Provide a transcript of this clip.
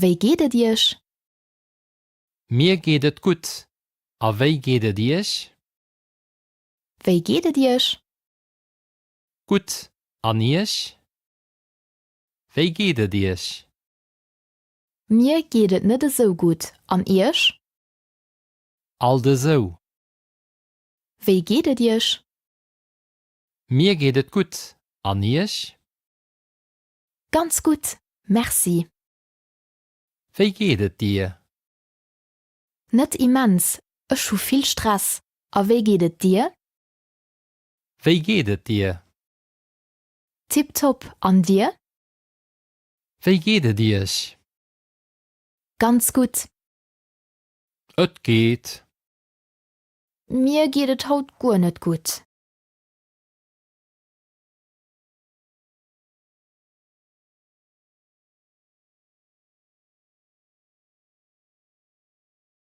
Wéi geet et Iech? Mir geet et gutt, a wéi geet et Iech? Wéi geet et Iech? Gutt, an Iech? Wéi geet et Iech? Mir geet et net esou gutt, an Iech? Alt esou. Wéi geet et Iech? Mir geet et gutt, an Iech? Ganz gutt, Merci. Wéi geet et dir? Net immens, ech hu vill Stress. A wéi geet et dir? Wéi geet et dir? Tiptop, an dir? Wéi geet et Iech? Ganz gutt. Et geet. Mir geet et haut guer net gutt.